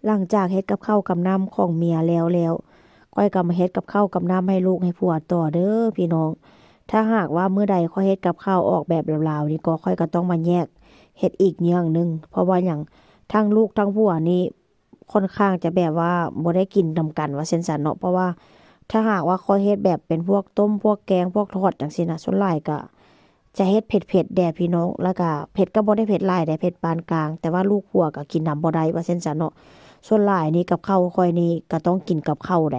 ຫຼັງຈາກເຮັດກັບເຂົ້າກັບນ້ຳຂອງເມຍແລ້ວແລ້ວ ຂ້ອຍກໍມາເຮັດກັບເຂົ້າກັບນ້ຳໃຫ້ລູກໃຫ້ຜົວຕໍ່ເດີພີ່ນ້ອງ. ຖ້າຫາກວ່າມື້ໃດຂ້ອຍເຮັດກັບເຂົ້າອອກແບບລາວໆນີ້ກໍ ຂ້ອຍກໍຕ້ອງມາແຍກເຮັດອີກຢ່າງໜຶ່ງ. ເພາະວ່າຫຍັງ? ທັງລູກທັງຜົວນີ້ ຄ່ອນຂ້າງຈະແບບວ່າບໍ່ໄດ້ກິນນຳກັນວ່າຊັ້ນຊະເນາະ. ເພາະວ່າຖ້າຫາກວ່າຂ້ອຍເຮັດແບບເປັນພວກຕົ້ມ ພວກແກງ ພວກທອດຈັ່ງຊີ້ນະ ສ່ວນຫຼາຍກໍຈະເຮັດເຜັດໆແດ່ພີ່ນ້ອງ. ແລ້ວກໍເຜັດກໍບໍ່ໄດ້ເຜັດຫຼາຍໃດ ເຜັດປານກາງ ແຕ່ວ່າລູກຜົວກໍກິນນຳບໍ່ໄດ້ວ່າຊັ້ນຊະເນາະ. ສ່ວນຫຼາຍນີ້ກັບເຂົ້າຂ້ອຍນີ້ກໍຕ້ອງກິນກັບເຂົ້າໃດ.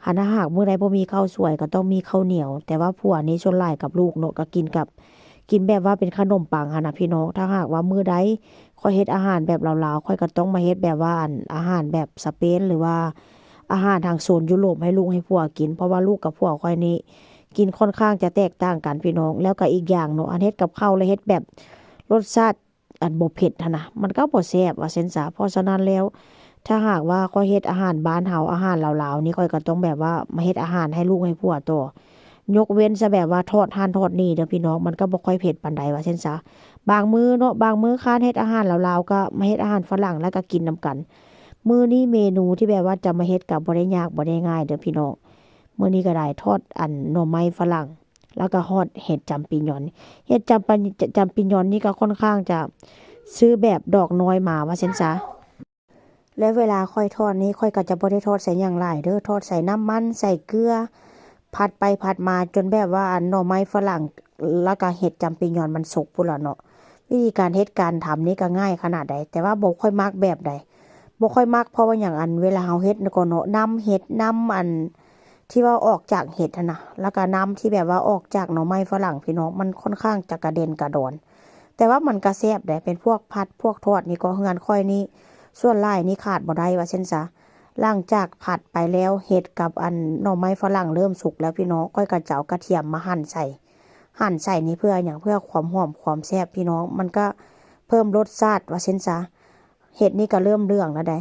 ຄັນຖ້າຫາກມື້ໃດບໍ່ມີເຂົ້າສວຍ ກໍຕ້ອງມີເຂົ້າໜຽວ. ແຕ່ວ່າຜົວນີ້ສ່ວນຫຼາຍກັບລູກເນາະ ກໍກິນກັບ ກິນແບບວ່າເປັນຂະໜົມປັງຫັ້ນນະພີ່ນ້ອງ. ຖ້າຫາກວ່າມື້ໃດຂ້ອຍເຮັດອາຫານແບບລາວໆ ຂ້ອຍກໍຕ້ອງມາເຮັດແບບວ່າ ອັນ ອາຫານແບບສະເປນ ຫຼືວ່າອາຫານທາງໂຊນຢູໂຣບໃຫ້ລູກໃຫ້ຜົວກິນ. ເພາະວ່າລູກກັບຜົວຂ້ອຍນີ້ກິນຄ່ອນຂ້າງຈະແຕກຕ່າງກັນພີ່ນ້ອງ. ແລ້ວກໍອີກຢ່າງເນາະ ອັນເຮັດກັບເຂົ້າ ແລະ ເຮັດແບບລົດຊາດ ອັນບໍ່ເຜັດຫັ້ນນະ ມັນກໍບໍ່ແຊບວ່າຊັ້ນຊະ. ເພາະສະນັ້ນແລ້ວ ຖ້າຫາກວ່າຂ້ອຍເຮັດອາຫານບ້ານເຮົາ ອາຫານລາວໆນີ້ ຂ້ອຍກໍຕ້ອງແບບວ່າມາເຮັດອາຫານໃຫ້ລູກໃຫ້ຜົວຕໍ່. ຍົກເວັ້ນຊະແບບວ່າທອດຫັ້ນທອດນີ້ເດີພີ່ນ້ອງ ມັນກໍບໍ່ຄ່ອຍເຜັດປານໃດວ່າຊັ້ນຊະ. ບາງມື້ເນາະ ບາງມື້ຄ້ານເຮັດອາຫານລາວໆ ກໍມາເຮັດອາຫານຝຣັ່ງ ແລ້ວກໍກິນນຳກັນ. ມື້ນີ້ເມນູທີ່ແບບວ່າຈະມາເຮັດກໍບໍ່ໄດ້ຍາກບໍ່ໄດ້ງ່າຍເດີພີ່ນ້ອງ. ມື້ນີ້ກໍໄດ້ທອດ ອັນ ໜໍ່ໄມ້ຝຣັ່ງ ແລ້ວກໍທອດເຫັດຈຳປີຍອນ. ເຫັດຈຳປະ ຈຳປີຍອນນີ້ກໍຄ່ອນຂ້າງຈະຊື້ແບບດອກນ້ອຍມາວ່າຊັ້ນຊະ. ແລະ ເວລາຂ້ອຍທອດນີ້ ຂ້ອຍກໍຈະບໍ່ໄດ້ທອດໃສ່ຫຍັງຫຼາຍເດີ ທອດໃສ່ນ້ຳມັນ ໃສ່ເກືອ ຜັດໄປຜັດມາຈົນແບບວ່າ ອັນ ໜໍ່ໄມ້ຝຣັ່ງ ແລ້ວກໍເຫັດຈຳປີຍອນມັນສຸກພຸ້ນລະເນາະ. ວິທີການເຮັດການທຳນີ້ກໍງ່າຍຂະໜາດໃດ ແຕ່ວ່າບໍ່ຄ່ອຍມັກແບບໃດ ບໍ່ຄ່ອຍມັກ ເພາະວ່າຫຍັງ? ອັນ ເວລາເຮົາເຮັດກໍເນາະ ນ້ຳເຫັດ ນ້ຳ ອັນ ທີ່ວ່າອອກຈາກເຫັດຫັ້ນນະ ແລ້ວກໍນ້ຳທີ່ແບບວ່າອອກຈາກໜໍ່ໄມ້ຝຣັ່ງ ພີ່ນ້ອງ ມັນຄ່ອນຂ້າງຈະກະເດັນກະດອນ. ແຕ່ວ່າມັນກະແຊບໃດ໋ ເປັນພວກຜັດພວກທອດນີ້ກໍ ເຮືອນຂ້ອຍນີ້ສ່ວນຫຼາຍນີ້ຂາດບໍ່ໄດ້ວ່າຊັ້ນຊະ. ຫຼັງຈາກຜັດໄປແລ້ວ ເຫັດກັບ ອັນ ໜໍ່ໄມ້ຝຣັ່ງເລີ່ມສຸກແລ້ວ ພີ່ນ້ອງ ຂ້ອຍກໍຈະເອົາກະທຽມມາຫັ່ນໃສ່ ຫັ່ນໃສ່ນີ້ເພື່ອຫຍັງ? ເພື່ອຄວາມຫອມຄວາມແຊບ ພີ່ນ້ອງ ມັນກໍເພີ່ມລົດຊາດວ່າຊັ້ນຊະ. ເຫັດນີ້ກໍເລີ່ມເຫຼືອງແລ້ວໃດ໋.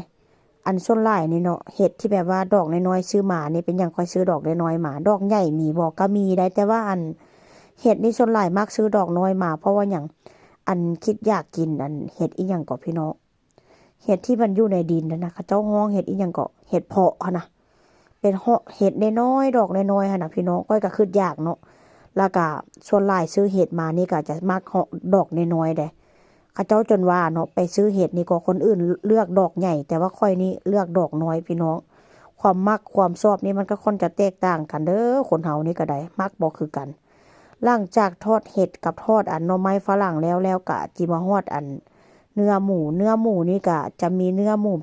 ອັນ ສ່ວນຫຼາຍນີ້ເນາະ ເຫັດທີ່ແບບວ່າດອກນ້ອຍໆ ຊື້ມານີ້ ເປັນຫຍັງຂ້ອຍຊື້ດອກນ້ອຍໆມາ? ດອກໃຫຍ່ມີບໍ່? ກໍມີໄດ໋ ແຕ່ວ່າ ອັນ ເຫັດນີ້ສ່ວນຫຼາຍມັກຊື້ດອກນ້ອຍມາ ເພາະວ່າຫຍັງ? ອັນ ຄິດຢາກກິນ ອັນ ເຫັດອີ່ຫຍັງເກາະ ພີ່ນ້ອງ ເຫັດທີ່ມັນຢູ່ໃນດິນຫັ້ນນະ ເຂົາເຈົ້າຮ້ອງເຫັດອີ່ຫຍັງເກາະ ເຫັດເຜາະຫັ້ນນະ ເປັນເຫາະເຫັດນ້ອຍໆ ດອກນ້ອຍໆຫັ້ນນະ ພີ່ນ້ອງ ຂ້ອຍກໍຄິດຢາກເນາະ. ແລ້ວກໍສ່ວນຫຼາຍຊື້ເຫັດມານີ້ກໍຈະມັກເຫາະດອກນ້ອຍໆເດ້. ເຂົາເຈົ້າຈົນວ່າເນາະ ໄປຊື້ເຫັດນີ້ກໍຄົນອື່ນເລືອກດອກໃຫຍ່ ແຕ່ວ່າຂ້ອຍນີ້ເລືອກດອກນ້ອຍ ພີ່ນ້ອງ. ຄວາມມັກຄວາມຊອບນີ້ມັນກໍຄ່ອນຈະແຕກຕ່າງກັນເດີ ຄົນເຮົານີ້ກໍໄດ້ ມັກບໍ່ຄືກັນ. ຫຼັງຈາກທອດເຫັດກັບທອດ ອັນ ໜໍ່ໄມ້ຝຣັ່ງແລ້ວ ແລ້ວກໍຊິມາຮອດ ອັນ ເນື້ອໝູ. ເນື້ອໝູນີ້ກໍຈະມີເນື້ອໝູ